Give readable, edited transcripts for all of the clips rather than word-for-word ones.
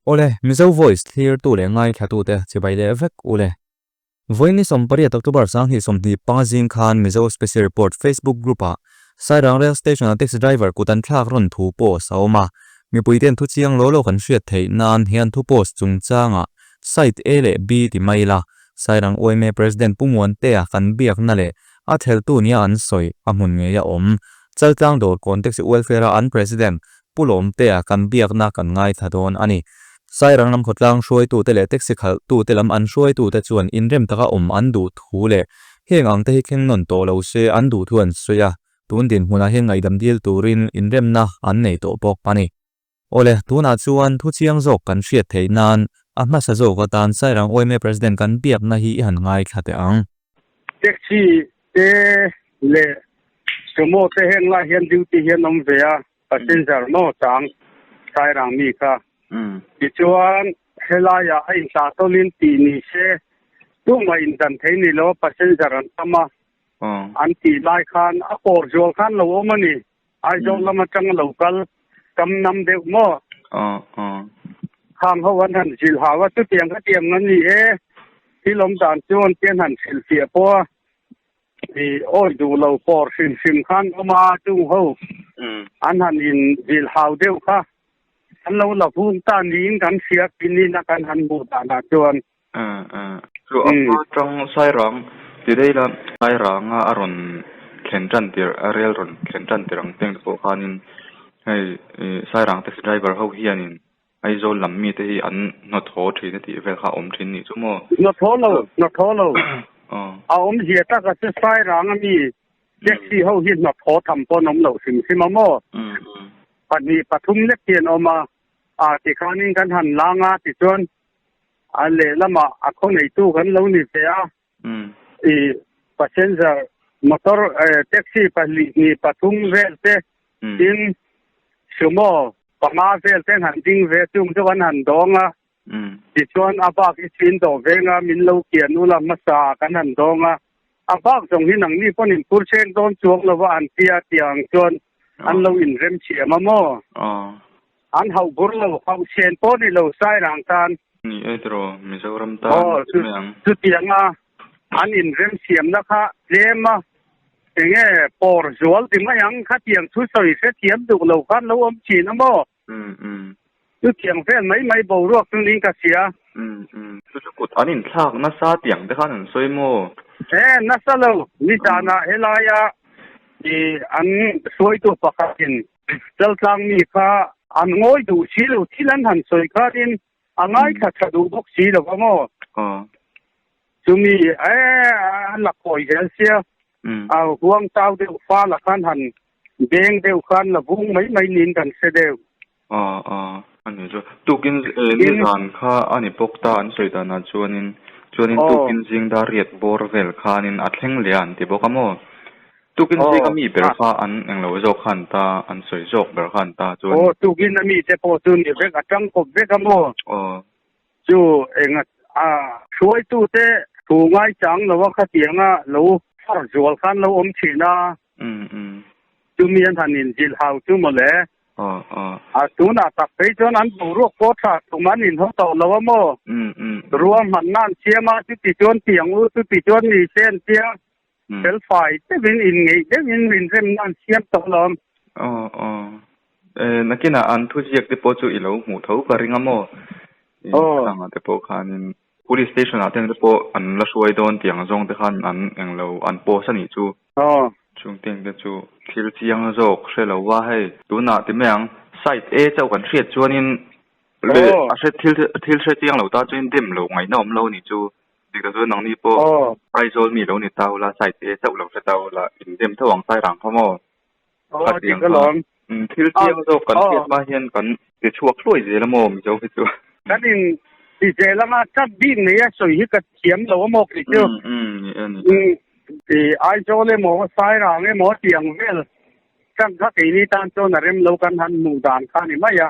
Awle, Mizo Voice thlirtu leh ngaithlatute chibai leh vek ule. Vawiin ni 18 October 2025 zing khan Mizo Special Report Facebook Group-ah Sairang Rail Station-a taxi driver kut an thlak rawn thu post a awm a. Mipuite'n thu chiang law law kan hriat theih nan hian thu post chungchangah Site A leh B ti mai ila, Sairang yma President Pu Muantea kan biakna leh a theltu nia an sawi a hmun ngei a awm. Chaltlang dawr kawn taxi welfare-a an President Pu Lawmtea kan biakna kan ngaithla dawn a ni. Sairang lam khawtlang hruaitute leh taxi khalhtute lam an hruaitute chuan inrem taka awm an duh thu leh heng ang te hi thleng nawn tawh lo se an duh thu an sawi a, tun dinhmunah hian ngaihdam dil turin inremna an nei tawh bawk a ni. Awle, tunah chuan thu chiang zawk kan hriat theih nan a hmasa zawk atan Sairang yma President kan biakna hi i han ngaithla teh ang. Taxi te leh Sumo te heng lai hian duty hi an awm ve a. Passenger maw chang Sairang mi kha. Tichuan helaiah a intlah tawlin tih ni se tumah indan thei ni lo passenger an tam a, an tih lai khan a kawr zual khan lo awm a ni. Aizawl lam atanga lo kal kam nam deuh maw? Khang ho an han zilh hau a, chutiang ka tiang a ni e, thil awm dan chu an tian han hrilhfiah pawh a. I awi duh lo pawr hrim hrim khan awm a, chung ho an han in zilh hau deuh kha an lo la vung ta niin kan hria kinin a kan han hmuh danah chuan. Chu a hma tang Sairang ti daih la, Sairanga a rawn thlen tan tirh, a rel rawn thlen tan tirh ang teng te pawh khanin hei Sairang taxi driver ho hianin Aizawl lam mite hi an hnawthaw thin a tih vel kha a awm thin nih chu maw? Hnawthaw lo, hnawthaw lo. A awmzia taka chu Sairang a mi taxi ho hi hnawthaw tham pawh an awm lo hrim hrim a maw? Pahnih pathum lek hi an awm a, a tikhanin kan han lang a tichuan a lehlamah a khaw neitu kan lo ni ve a, i passenger motor taxi pahnih hnih pathum vel te tin sumo panga vel te an han ding ve chung chu an han dawng a tichuan a bak hi chin dawh veng a min lo kian ula hmasa kan han dawng a a bak zawng hi nangni pawn in phur cheng dawn chuang lova an tia tiang chuan an lo inrem thiam a maw an hauh bur lo hauh chhen pawh ni lo Sairang tan. Ni e tiraw Mizoram tan a ti mai ang. Chutiang a an inrem siamna kha tlem a enge pawr zual ti mai ang khatiang thu sawi hrethiam duh lo khan lo awm thin a maw? Chutiang vel mai mai boruak chu niin ka hria. Chu chu kut an inthlak nasa tiang te khan an sawi maw? E nasa lo, nizanah helaia i an hruaitu pakhatin Chaltlang mi kha an ngawi duh si lo, thil an han sawi khanin a ngaithla tha duh bawk si lo va maw? Chumi e a la kawi zel sia, a huang chau deuh fal ah khan han beng deuh khan la vung mai mai niin kan hre deuh. Aw aw a ni chu. Tukin nizan kha a ni bawk ta an sawi danah chuanin chuanin tukin zing dar riat bawr vel khanin a thleng leh a an ti bawk a maw? Tukin zing a mi ber kha an englo zawk khan ta an sawi zawk ber khan ta chuan. Aw tukin a mi te pawh chu ni vek a tang kawp vek a maw? Aw. Chu eng a hruaitu te thu ngaichang lo a khatianga lo far zual khan lo awm thin a. Chumi an han inzilh hau chu mawle. A tunah tak phei chuan an boruak pawh tha tum an inhaw tawh lo a maw? Ruahmanna an siam a, chuti chuan tiang u, chuti chuan ni se an tia. Felfai deuhin inngeih deuhin inremna an siam tawh lo. Aw aw. Nakinah an thuziak te pawh chu i lo hmuh tho ka ring a maw? Khangah te pawh khanin Police station ah te ang te pawh an la hruai dawn tih ang zawng te khan an englo an post a nih chu. Chung te ang te chu thil chiang zawk hre lo va hei tunah ti mai ang side A chauh kan hriat chuanin leh a hre thil thil hre chiang lo tan chuan dem lo ngaihna awm lo a nih chu. Dik chuan nangni pawh Aizawl mi lo ni ta ula side A chauh lo hre ta ula in dem tho ang Sairang kha maw? Khatiang kha thil chiang zawk kan hriat hma hian kan ti chhuak hluai zel a maw Mizo hi chu. Kan in ti zel anga chat bik nei a sawi hi ka thiam lo a maw kei chu. Aizawl emaw Sairang emaw tiang vel chan kha keini tan chuan a rem lo kan han hmuh dan kha a ni mai a.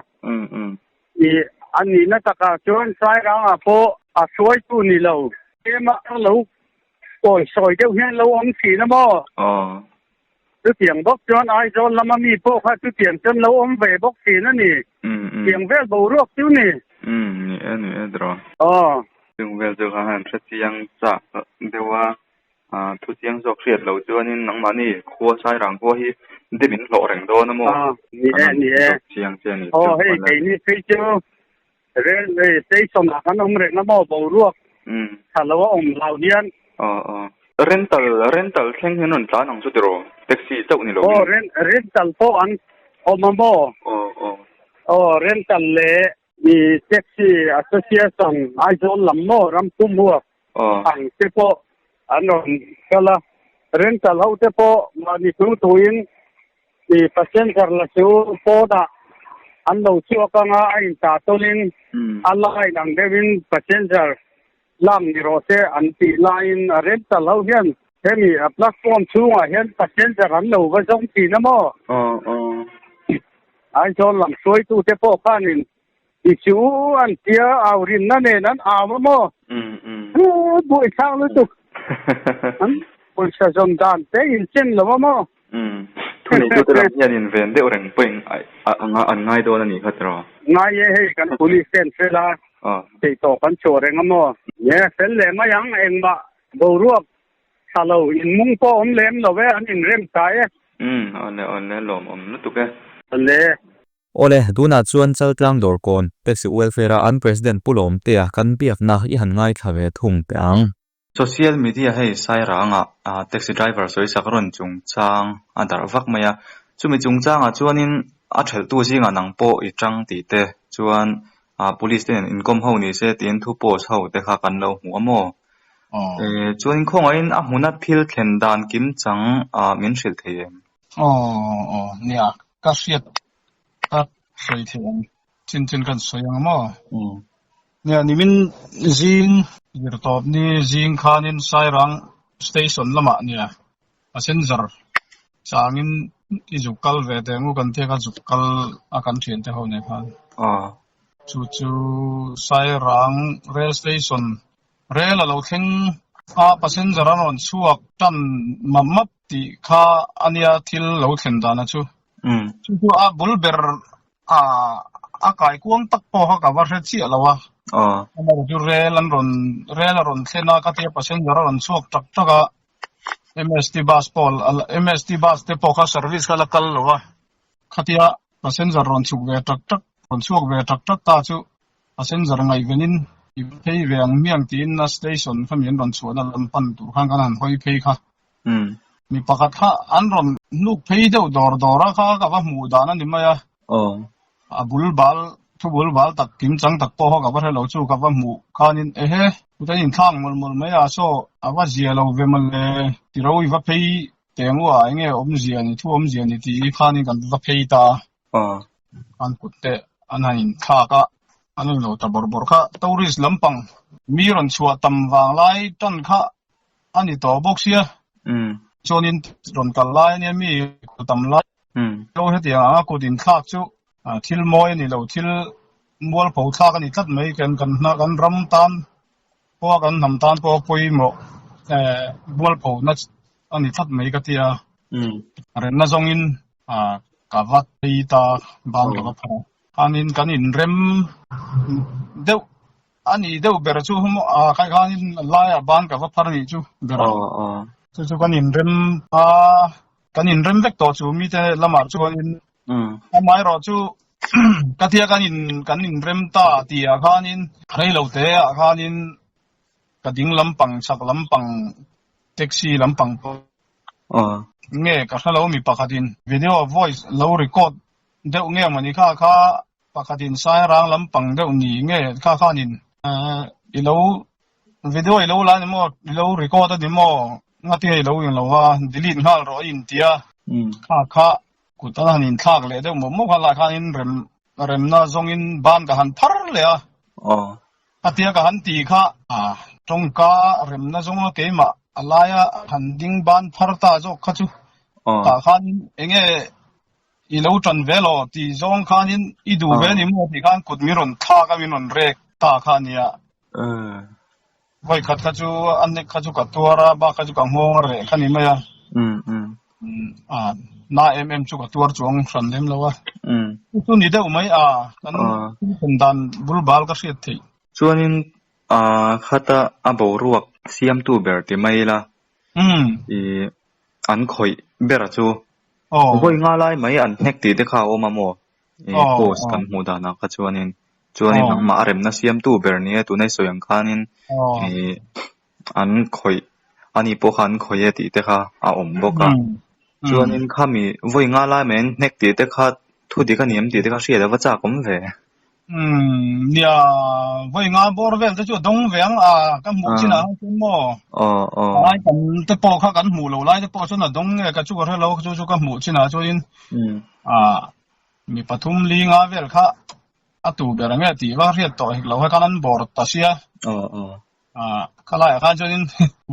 A nihna takah chuan Sairangah pawh a hruaitu ni lo ema lo kawi sawi deuh hian lo awm thin a maw? Chutiang bawk chuan Aizawl lama mi pawh kha chutiang chuan lo awm ve bawk thin a ni. Tiang vel boruak chu ni. Umm ni e ni e tiraw. Aw. Chung vel chu khan han hre chiang chak deuh a, thu chiang zawk hriat loh chuanin nangmahni khua Sairang khua hi dem in hlawh reng dawn a maw? Aw ni e ni e. Chiang che a ni. Aw hei keini phei chu Railway station ah kan awm reng a maw boruak tha lo a awm hlau hian. Aw aw. Rental rental thleng hian rawn tlan ang chu tiraw? Taxi chauh ni lovin. Aw rental pawh an awm a maw? Aw aw. Aw rental leh i taxi association Aizawl lam maw Rampum huak ang te pawh an rawn kal a. Rental ho te pawh mahni thu thuin I passenger la chu pawnah an lo chhuak anga a intah tawlin a line ang deuhin passenger lak ni rawh se an tih laiin a rental ho hian hemi a platform chhungah hian passenger an lo va zawng thin a maw? Aizawl lam hruaitute pawh khanin i chu an tia au rinna nen an au a maw? Buaithlak lutuk an pawisa zawn dan te inchen lo a maw? Umm. Thu neitute lam hian in ven deuh reng pawhin an ngai dawn a nih kha tiraw? Ngai e hei kan police te an fel a, theih tawh kan chhuah reng a maw? Nge fel leh mai ang, engmah boruak tha lo inmung pawh awm lem lo e, an inrem ta e. Umm, awle awle lawmawm lutuk e. Awle. Awle, tunah chuan Chaltlang Dawrkawn Taxi Welfare-a an President Pu Lawmtea kan biakna i han ngaithla ve thung teh ang. Social media hei Sairangah taxi driver sawisak rawn chungchang a darh vak mai a, chumi chungchangah chuanin a thelhtu zingah nang pawh i tang tih te chuan police te nen inkawm ho ni se tiin thu post ho te kha kan lo hmu a maw? Chuanin khawngaihin a hmuna thil thlen dan kim chang min hrilh thei em? Aw nia ka hriat ka sawi thei ang chin chin kan sawi ang maw? Nia nimin zing zirtawp ni zing khanin Sairang station lamah nia passenger changin i zuk kal ve teh ang u kan tia kha zuk kal a kan thiante ho nen khan. Chu chu Sairang rail station rel a lo thleng a passenger a rawn chhuak tan map map tih kha ania thil lo thlen dana chu. Chu chu a bul ber A a kaikuang tak pawh kha ka va hre chiah lo a. Amah chu rel an rawn rel a rawn thlen a, ka tia passenger a rawn chhuak tak tak a. MST bus pawh MST bus te pawh kha service kha la kal lo a. Khatia passenger rawn chhuk ve tak tak rawn chhuak ve tak tak ta chu passenger ngaihvenin i va phei ve ang hmiang tiin a station kha mi an rawn chhuahna lam pan tur khan kan han hawi phei kha. Mi pakhat kha an rawn hnuk phei deuh dawr dawr a kha ka va hmuh dan a ni mai a. A bul bal thu bul bal tak kim chang tak pawh kha ka va hre lo chu ka va hmuh khanin ehe chuta inthlak mawlh mawlh mai a saw a va zia lo ve mawle tiro i va phei teng u a enge awmzia ni thu awmzia ni tih khanin kan va phei ta a. An kut te an han inthlak a an in lo ta bawrh bawrh kha tourist lampang mi rawn chhuah tam vang lai tan kha a ni tawh bawk sia. Chuanin rawn kal lai ania mi kut tam lai lo hetiang anga kut inthlak chu thil mawi a ni lo, thil mualpho thlak a ni tlat mai kan kan hna kan ram tan pawha kan hnam tan pawha pawimawh mualpho na a ni tlat mai ka ti a. Remna zawngin ka va phei ta ban ka va phar a. Khanin kan inrem deuh A nih deuh ber chu a khai khanin laiah ban ka va phar nih chu ber a. Chu chu kan inrem a, kan inrem vek tawh chu mite lamah chuanin amaherawh chu ka tia kan in kan inrem ta tihah khanin rei lo te ah khanin ka ding lampang chhak lampang taxi lampang pawh nge ka hre lo mi pakhatin video voice lo record deuh nge mawni kha kha Pakhatin Sairang lampang deuh ni nge kha khanin i lo video i lo la ni maw i lo record a ni maw ngati hei lo eng lo a delete nghal rawh a inti a kha kha kut an han inthlak leh deuh mawp mawp kha lai khanin rem remna zawngin ban ka han phar leh a khatia ka han ti kha tawngka remna zawnga keimah a laia han ding ban phar ta zawk kha chu tah khanin enge I lo ṭan ve law tih zawng khanin i duh ve ni maw tih khan kut min rawn thlak a min rawn rek ta kha a nia. Vawi khat kha chu a nek kha chu ka tuar a, bak kha chu ka nghawng a reh kha ni mai a. A na em em chu ka tuar chuang hran lem lo a. Chu ni deuh mai a, kan thil dan bul bal ka hriat theih. Chuanin khata a boruak siamtu ber ti mai ila, i an khawih ber chu vawi nga lai mai an hnek tih te kha a awm a maw? I post kan hmuh danah kha chuanin chuanin nangmah a remna siamtu ber nia tuna i sawi ang khanin i an khawih ani pawh kha an khawih e tih te kha a awm bawk a. Chuanin khami vawi nga lai mai an hnek tih te kha thu dik a ni em tih te kha hriat a va chak awm ve. Umm nia vawi nga bawr vel te chu a dawng ve ang a ka hmuh chin ah khan chuan maw lai tam te pawh kha kan hmuh loh lai te pawh chuan a dawng nge ka chu ka hre lo chu chu ka hmuh chin ah chuan a mi pathum li nga vel kha a tu ber nge tih va hriat tawh hek lo kha khan an bawr ta sia a khalai ah khan chuan in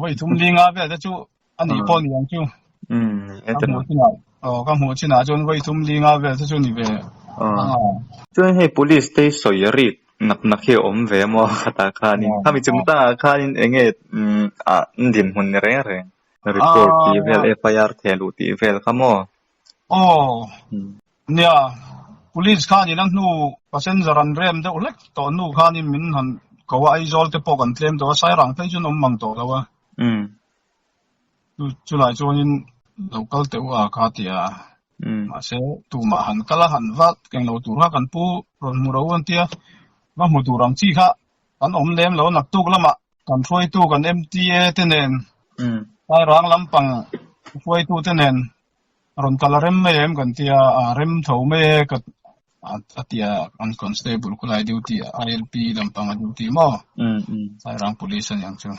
vawi thum li nga vel te chu A nih pawh ni ang chu. Ka hmuh chinah aw ka hmuh chinah chuan vawi thum li nga vel te chu ni ve ang a. Chuan hei police te hi sawi rik nak nak hi a awm ve maw khatah khanin khami chungchangah khanin eng nge an dinhmun ni reng reng report tih vel FIR theh luh tih vel kha maw? Aw nia police khanin a hnu passenger an rem deuh hlek tawh hnu khanin min han ko a Aizawl te pawh kan tlem tawh a Sairang phei chu an awm mang tawh lo a. Chulai chuanin lo kal teh u a kha ti a, mahse tumah han kal a han va keng lo tur kha kan pu rawn hmu ro an tia, va hmu tur ang chi kha kan awm lem lo naktuk lamah kan hruaitu kan MTA te nen Sairang lampang hruaitu te nen rawn kal a rem mai em kan tia, a rem tho mai e ka a tia an constable khulai duty ILP lampang a duty maw Sairang police a niang chu.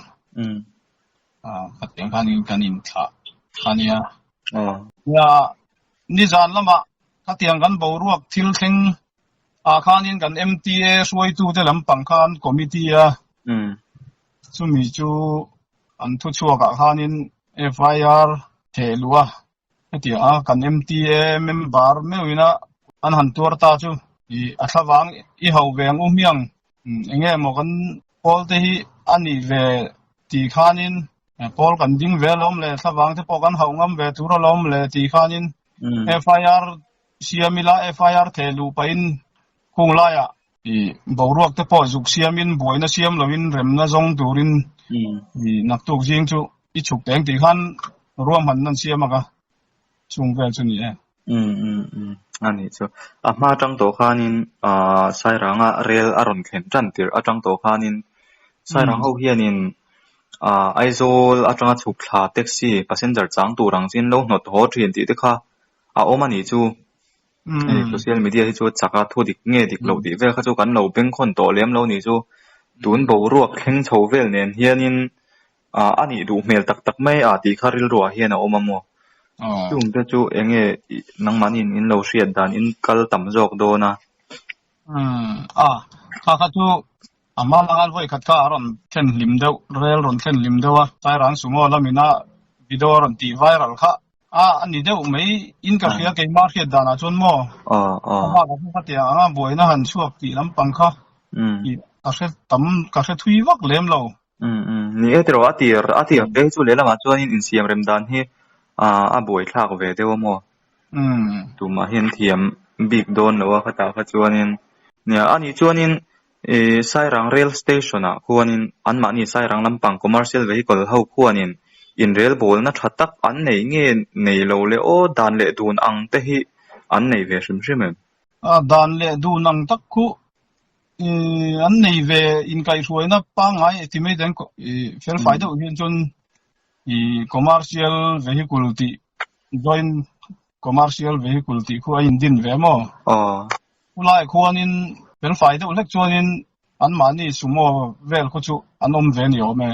Khatiang khanin kan inthlah a nia. Nia, nizan lamah khatiang kan boruak thil thleng ah khanin kan MTA hruaitute lampang khan committee a, chumi chu an thuchhuak ah khanin FIR theh luh a, hetiang a kan MTA member meuhin a an han tuar ta chu i a thlavang i hauh ve ang u hmiang eng nge maw kan pawl te hi a nih ve tih khanin pawl kan ding ve alawm le thlavang te pawh kan hauh ngam ve tur alawm le tih khanin FIR siam ila FIR theh luh pahin khung laiah i boruak te pawh zuk siamin buaina siam loin remna zawng turin i naktuk zing chu i chhuk teng tih khan ruahman nan siam ang a, chung vel chu ni e. Um um um a nih chu. A hma atang tawh khanin ah Sairanga rel a rawn thlen tan tirh atang tawh khanin Sairang ho hianin ah Aizawl atanga chhuk thla taxi passenger chang tur ang chin lo hnawt haw thin tih te kha a awm a nih chu. Hei social media hi chu a chak a, thu dik nge dik loh tih vel kha chu kan lo bengkhawn tawh lem lo nih chu. Tun boruak thleng chho vel nen hianin ah a nih duh hmel tak tak mai a tih kha rilruah hian a awm a maw? Chung te chu eng nge nangmahniin in lo hriat dan in kal tam zawk dawn a? Umm a, kha kha chu a hma langa vawi khat kha a rawn thlen hlim deuh, rel rawn thlen hlim deuh a, Sairang Sumo lamina video a rawn tih viral kha a a ni deuh mai in ka hria keimah hriat danah chuan maw? A bakah chu khatiang anga buaina han chhuak tih lampang kha ka hre tam ka hre thui vak lem lo. Umm umm ni e tiraw a tir a tir te hi chu lehlamah chuanin insiam rem dan hi ah a buaithlak ve deuh a maw? Umm. Tumah hian thiam bik dawn lo a khatah kha chuanin nia a nih chuanin ih Sairang rail station ah khuanin anmahni Sairang lampang commercial vehicle ho khuanin inrelbawlna tha tak an nei nge nei lo leh aw dan leh dun ang te hi an nei ve hrim hrim em? A dan leh dun ang tak khu an nei ve inkaihhruaina pangngai ti mai ten felfai deuh hian chuan ih commercial vehicle tih joint commercial vehicle tih khu a indin ve maw? Khulai khuanin felfai deuh hlek chuanin anmahni sumo vel khu chu an awm ve ni awm e.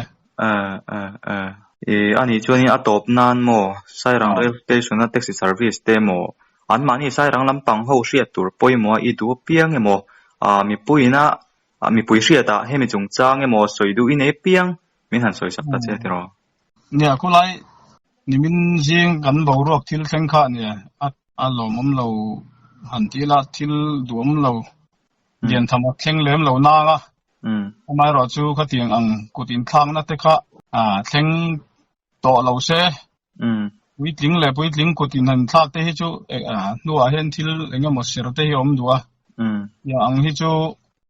Ih anih chuanin a tawp nan maw Sairang rail station a taxi service te maw Anmahni Sairang lampang ho hriat tur pawimawh a i duh apiang emaw, ah mipuiin a mipui hriatah hemi chungchang emaw sawi duh i nei apiang min han sawi sak ta che tiraw? Nia, khulai nimin zing kan boruak thil thleng kha nia, a lawmawm lo han ti ila thil duhawm lo lian tham a thleng lem lo nang a, amaherawhchu khatiang ang kut inthlakna te kha thleng tawh lo se. Puitling leh puitling kut in han thlak te hi chu hnuah hian thil eng emaw ser te hi a awm duh a. Tia ang hi chu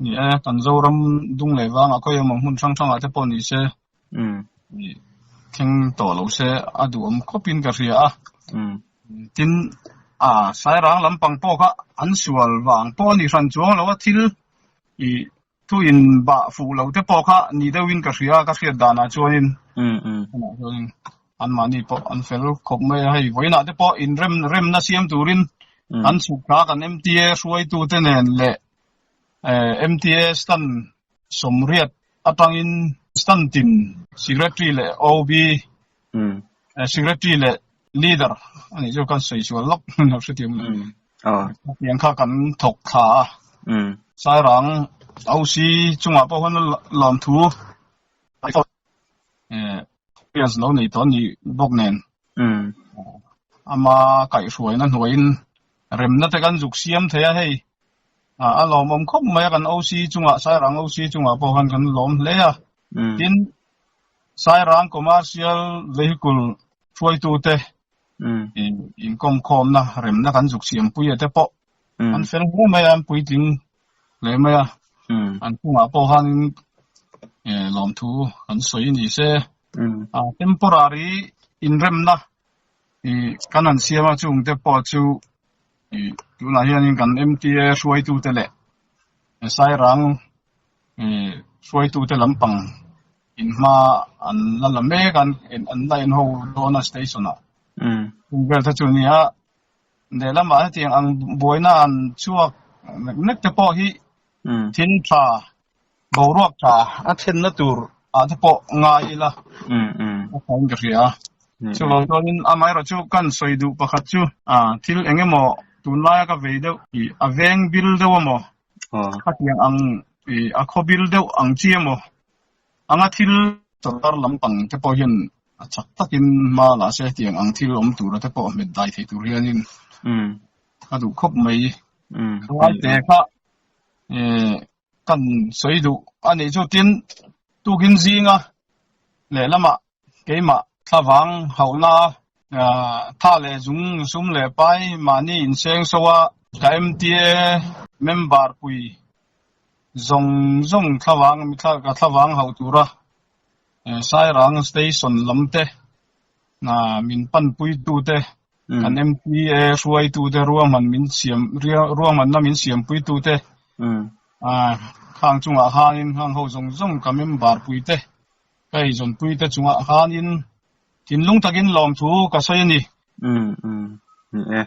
ni e, kan Zoram dung leh vangah khawi emaw hmun hrang hrangah te pawh ni se thleng tawh lo se a duhawm khawpin ka hria a. Tin, a Sairang lampang pawh kha an sual vang pawh a ni hran chuang lo a, thil ih Thu in bah fuh lo te pawh kha ni deuhin ka hria, ka hriat danah chuanin chuanin anmahni pawh an fel khawp mai a, hei vawiinah te pawh inrem remna siam turin an chhuk thla kan MTA hruaitute nen leh MTA stand 80 atangin stand tin secretary leh OB secretary leh leader anih chu kan sawi sual lawk lo hrethiam lo tiang kha kan thawk thla a Sairang OC chungah pawh khan lawmthu experience lo nei tawh anih bawk nen ama kaihhruaina hnuaiin remna te kan zuk siam thei a hei a lawmawm khawp mai a kan OC chungah Sairang OC chungah pawh khan kan lawm hle a tin Sairang Commercial Vehicle hruaitute inkawmkhawmna remna kan zuk siampui a te pawh an fel hle mai a, an puitling hle mai a. An chungah pawh khanin lawmthu kan sawi ni se. Temporary inremna kan han siam a, chungte pawh chu tunah hianin kan MTA hruaitute leh Sairang hruaitute lampang in hma an la la mek a, an la en ho dawn a station ah. Chung vel te chu a ni a, lehlamah hetiang ang buaina an chhuak nek nek te pawh hi thil tha, boruak tha a thlenna tur ah te pawh ngai ila a thain ka hria a. Chuvang chuanin amaherawhchu kan sawi duh pakhat chu thil eng emaw tunlaia ka vei deuh a veng bil deuh emaw Khatiang ang a khawbil deuh ang chi emaw anga thil sawrkar lampang te pawh hian a chak takin hma la se hetiang ang thil awm tura te pawh hmet dai thei tur hianin a duh khawp mai. Ngaite kha kan sawi duh a nih chu tin tukin zinga lehlamah Keimah thlavang hauhna tha leh zung sum leh pai mahni inseng so a, ka MTA member pui zawng zawng thlavang ka thlavang hauh tura Sairang Station lam te min panpuitute kan MTA hruaitute ruahman min siam ruahmanna min siampuitute khang chungah khanin khang ho zawng zawng ka member puite Ka eizawnpuite chungah khanin thinlung takin lawmthu ka sawi a ni. Umm umm ni e.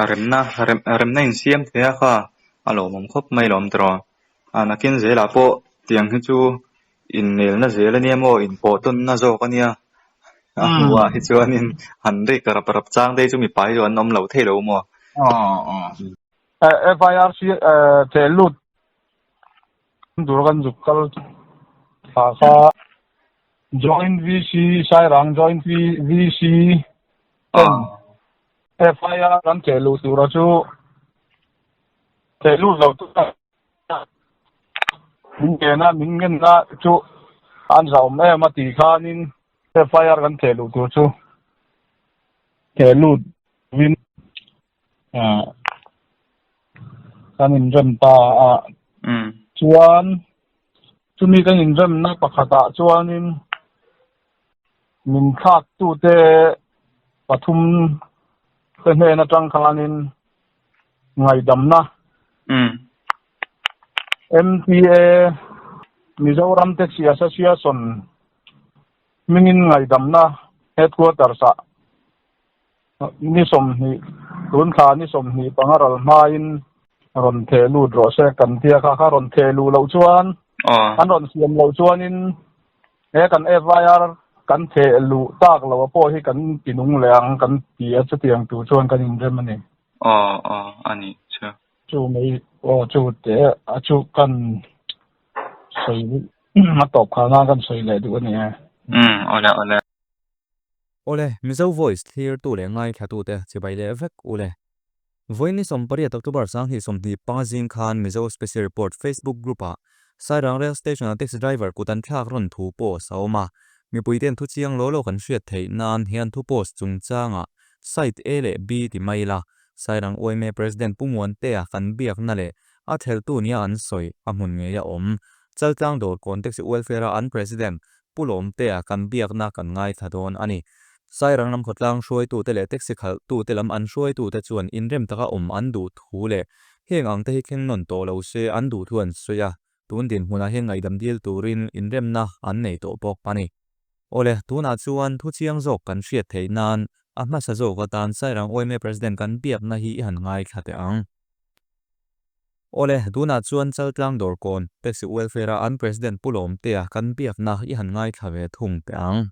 Remna remna insiam thei a kha a lawmawm khawp mai lawm tawh. A nakin zelah pawh tiang hi chu innelna zel a nia maw inpawh tawnna zawk a nia. A hnuah hi chuanin han rik rap rap chang te hi chu mipa hi chu an awm lo thei lo maw. FIRC theh lut Tur kan zuk kal thla kha Joint VC Sairang Joint VC ten FIR an theh luh tura chu theh lut lo tura min ngen a min ngen na chu an zahawm em a tih khanin FIR kan theh luh tur chu theh lut vin Kan inrem ta a, chuan chumi kan inremna pakhatah chuanin min thlaktute pathum te hnen atang khanin ngaihdamna MTA Mizoram Taxi Association hmingin ngaihdamna headquarters ah Ni 20, tun thla ni 25 ral hmain rawn theh lut rawh se kan tia kha kha rawn theh luh loh chuan an rawn siam loh chuanin he kan FIR kan theh luh tak lo a pawh hi kan ti nung leh ang kan ti a chutiang tur chuan kan inrem a ni. Aw aw a ni chu. Chu mai aw chu te a chu kan sawi a tawp khana kan sawi leh duh a ni e. Umm awle awle. Awle, Mizo Voice thlirtu leh ngaithlatute chibai leh vek ule. Vawiin 18 October 2025 zing khan Mizo Special Report Facebook Group-ah Sairang Rail Station-a taxi driver kut an thlak rawn thu post a awm a. Mipuite'n thu chiang law law kan hriat theih nan hian thu post chungchangah. Site A leh B ti mai ila, Sairang yma President Pu Muantea kan biakna leh a theltu nia an sawi a hmun ngei a awm. Chaltlang dawr kawn Taxi Welfare a an President Pu Lawmtea kan biakna kan ngaithla dawn a ni. Sairang lam khawtlang hruaitute leh taxi khalhtute lam an hruaitute chuan inrem taka awm an duh thu leh heng ang te hi thleng nawn tawh lo se an duh thu an sawi a, tun dinhmunah hian ngaihdam dil turin inremna an nei tawh bawk a ni. Awle, tunah chuan thu chiang zawk kan hriat theih nan a hmasa zawk atan Sairang yma President kan biakna hi i han ngaithla teh ang. Awle, tunah chuan Chaltlang Dawrkawn Taxi Welfare-a an President Pu Lawmtea kan biakna i han ngaithla ve thung teh ang.